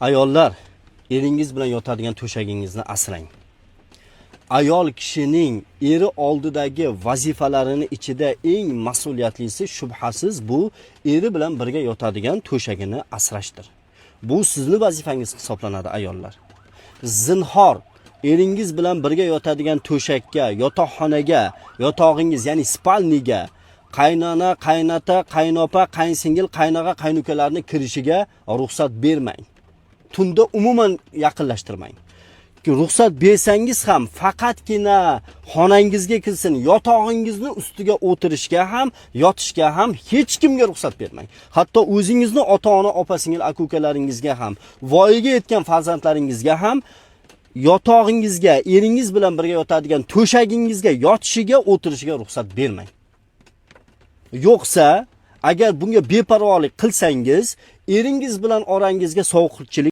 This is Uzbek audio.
Ayollar, eringiz bilan yotadigan to'shagingizni asrang. Ayol kishining eri oldidagi vazifalarini ichida eng mas'uliyatlisi, shubhasiz, bu eri bilan birga yotadigan to'shagini asrashdir. Bu sizni vazifangiz hisoblanadi, ayollar. Zinhor eringiz bilan birga yotadigan to'shakka, yotoqxonaga, yotog'ingiz, ya'ni спальни ga qaynona, qaynota, qaynopa, qaynsingil, qaynog'a, qaynukalarni kirishiga ruxsat bermang. Tunda umuman yaqinlashtirmang. Ruxsat bersangiz ham faqatgina xonangizga kirsin, yotog'ingizni ustiga o'tirishga ham, yotishga ham hech kimga ruxsat bermang. Hatto o'zingizni ota-ona, opa-singil, aka-ukalaringizga ham, voyaga yetgan farzandlaringizga ham yotog'ingizga, eringiz bilan birga yotadigan to'shagingizga yotishiga, o'tirishiga ruxsat bermang. Yo'qsa, agar bunga beparvolik qilsangiz, eringiz bilan orangizga sovuqchilik